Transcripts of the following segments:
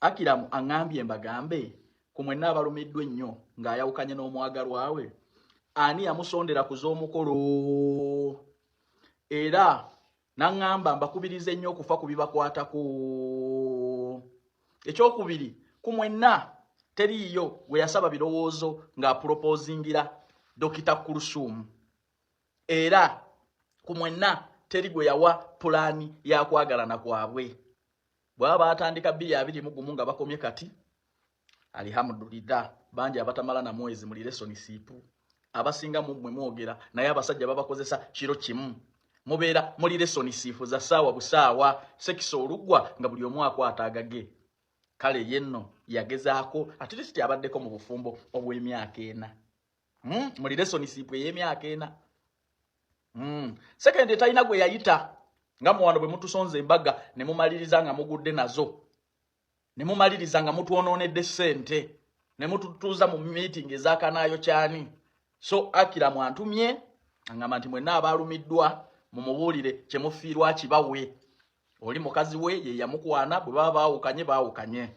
Akiramu aŋambye mbagambe ku mwenna abalumiddwa ennyo ng'ayawukanye n'omwagalwa we, ani yamusondera ku z'omukolo, era n'aŋŋamba mbakubiriza ennyo okufa ku bibakwatako. Ekyokubiri, ku mwenna teriiyo gwe yasaba birowoozo ng'apulopozingira Dokita Kulusuumu, era ku mwenna teri gwe yawa pulaani ya kwagalana kwabwe. Bwaba baatandika 2021 nga bakomye kati, alihamudulillah, bangi abatamala na mwezi mu relationship. Abasinga mu mmwe mwogera, naye abasajja babakozesa kiro kimu. Mubeera mu relationship za ssaawa busaawa, sekisa oluggwa nga buli omu akwata agage. Kale ye nno yagezaako, at least abaddeko mu bufumbo obw'emyaka 4, mu relationship ey'emyaka 4. Second, talina gwe yayita nga muwano bwe mutusonza embaga ne mumaliriza nga mugudde nazo, ne mumaliriza nga mutwonoonedde ssente, ne mututuuza mu meeting ez'akanaayo kyani. So Akira mwantumye aŋŋamba nti mwenna abaalumiddwa mumubuulire kyemufiirwa kibawe. Oli mukazi we ye yamukwana, bwe baba baawukanye, baawukanye.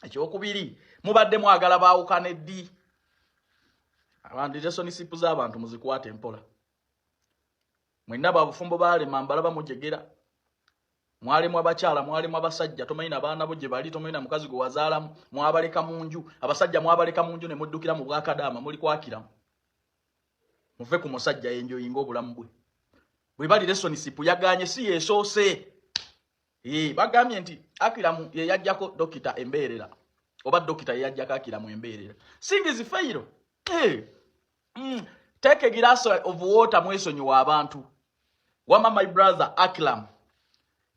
Ekyokubiri, mubadde mwagala baawukane ddi? Abantu, relationship z'abantu muzikwate empola. Mwenna babufumbo baalema, mbalaba mujegera. Mwalimu abakyala, mwalimu abasajja, tomanyi na baana bo gye bali, tomanyi na mukazi gwe wazaalamu. Mwabaleka mu nju, abasajja mwabaleka mu nju ne muddukira mu bwakadaama. Muli kwakiramu, muve ku musajja, yenjoyinga obulamu bwe. Bwe bali relationship yaganye, si yeesoose. Bagambye nti Akiramu ye yajjako dokita embeerera, oba dokita ye yajjako Akiramu embeerera. Singizi fairo. Take a glass of water, mwesonyiwa abantu. Wama my brother Akram,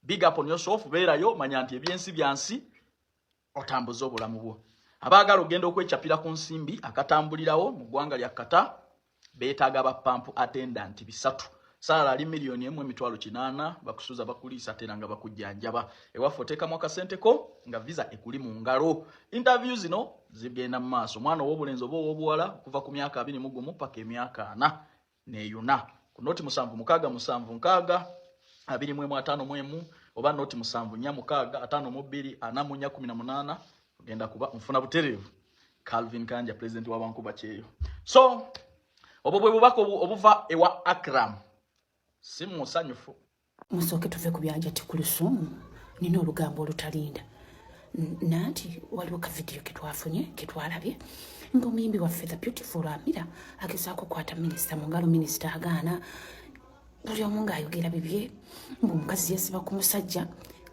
big up on yourself. Beerayo, manya nti ebyensi byansi, otambuze obulamu bwo. Abaagala ogenda okwekyapira ku nsimbi akatambulirawo mu ggwanga lya Kata beetaaga ba pump attendant 300, salary ali 1,800,000. Bakusuza, bakuliisa, ate era nga bakujjanjaba. Ewaffe oteekamu akasente ko nga visa ekuli mu ngalo. Interview zino zigenda mu maaso. Omwana ow'obulenzi oba ow'obuwala okuva ku myaka 21 paka emyaka 44, ku 0767 7621 oba 0746524418, ogenda kuba nfuna butereevu. Calvin Kanja, president w'abankuba kyeyo. So obwo bwe bubaka obuva ewa Akram. Si musanyufu. Musooke tuve ku byanja tikulusumu. Nina olugambo olutalinda. Nanti waliwo ka vidiyo ketwafunye, ketwalabye, ng'omuyimbi waffe the beautiful Amira agezaako okukwata minisita mu ngalo, minisita agaana. Buli omu ng'ayogera bibye, mbu omukazi yesiba ku musajja.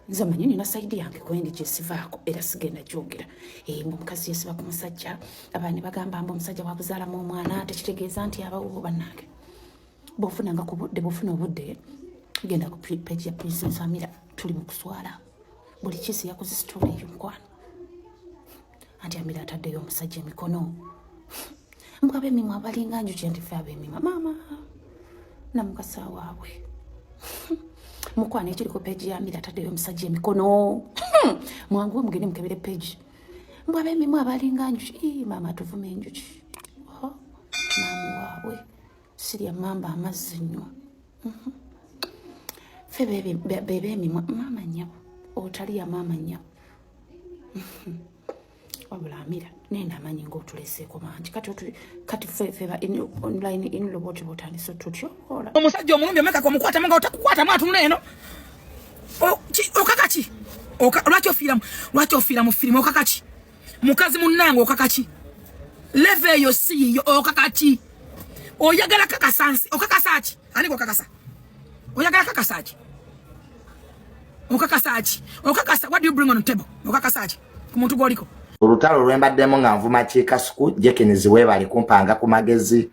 Nze manyi nina side yange kwendi gyesivaako, era sigenda gyogera. Mbu omukazi yesiba ku musajja, abaani bagamba mbu omusajja wakuzaalamu omwana tekitegeeza nti abawuwo. Bannange, bw'ofunanga ku budde, bw'ofuna obudde, genda ku page ya Princess Amira. Tuli mu kuswala. Buli kisi yakoze story eyo, mukwano. Anti Amira ataddeyo omusajja emikono, mbw ab'emimwa balinga njuki. Nti ffe ab'emimwa, maama namukasa waabwe. Mukwano, ekiri ku page ya Amira, ataddeyo omusajja emikono. Mwanguwe mugende mukebere page. Mbw ab'emimwa abalinga njuki. Ii, maama tuvuma enjuki. Oh, maama waabwe sirya mamba amazzi nnywa. Ffe bebemimwa, maama nnyabo, otaliya maama nnyabo. Wabula Amira nenda amanyi ngaotuleseeko mangi. Kati kati ffe ba online inlo bwoti bwotandise tutyobola. Omusajja omulungi omekaka omukwatamu nga otakukwatamu atunula eno. Okakaki? Lwaki ofiiramu? Lwaki ofiira mu firimu? Okakaki, mukazi munnange? Okakaki? Level eyo si yiyo. Okakaki? Oyagala kakasa nsi? Okakasa ki? Ani okakasa? Oyagala kakasa ki? Okakasa ki? Okakasa, what do you bring on the table? Okakasa ki ku muntu gwoliko? Olutalo lwembaddemu nga nvuma Kikasuku. Jekinizi, weebale kumpanga ku magezi,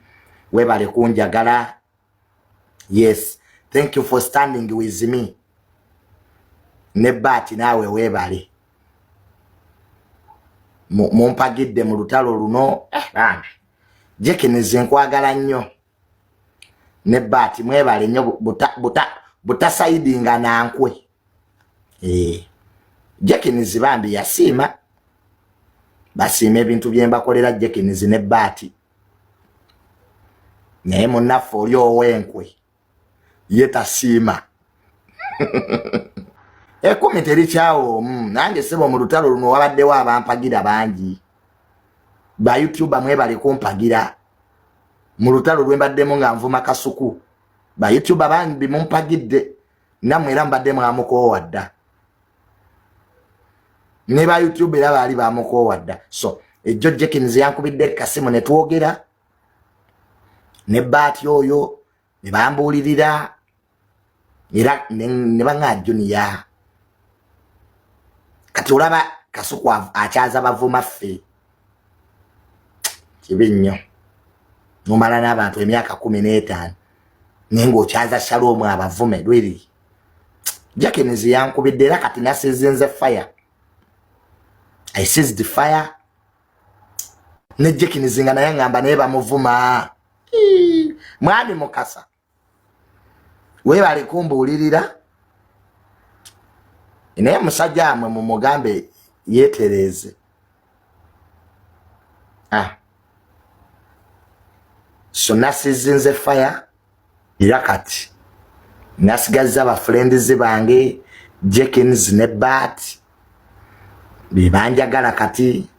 weebale kunjagala. Yes, thank you for standing with me. Ne baati naawe weebale, mumpagidde mu lutalo luno. Bambi Jekinizi, nkwagala nnyo. Ne baati mwebale nnyo butasayidinga nankwe. Jekinizi bambi yasiima, basiima ebintu bye mbakolera, Jekinizi ne baati. Naye munnaffe oli ow'enkwe ye tasiima. Ekumi terikyawo omu. Nange sebo mu lutalo luno wabaddewo abampagira bangi. Ba YouTuber mwebale kumpagira mu lutalo lwe mbaddemu nga nvuma Kasuku. Ba YouTuber bangi mumpagidde, nammwe era mbadde mwamukoowa dda, ne ba YouTube era baali bamukoowa dda. So ejjo Jekins yankubidde kasimu ne twogera ne baati oyo ne bambuulirira era ne baŋŋa Junior. Kati olaba Kasuku akyaza bavuma ffe, kibi nnyo. Nomala n'abantu emyaka 15 naye ng'okyaza Shalom abavume lweri. Jakins yankubidde era kati nasizinze fire, I seized fire ne Jekins nga naye ngamba naye bamuvuma. Mwami Mukasa, weebale kumbuulirira, naye musajja amwe mumugambe yeetereeze. Ah. So nasizinze fire era kati nasigazza ba friends bange, Jekins ne Bat bebanjagala kati.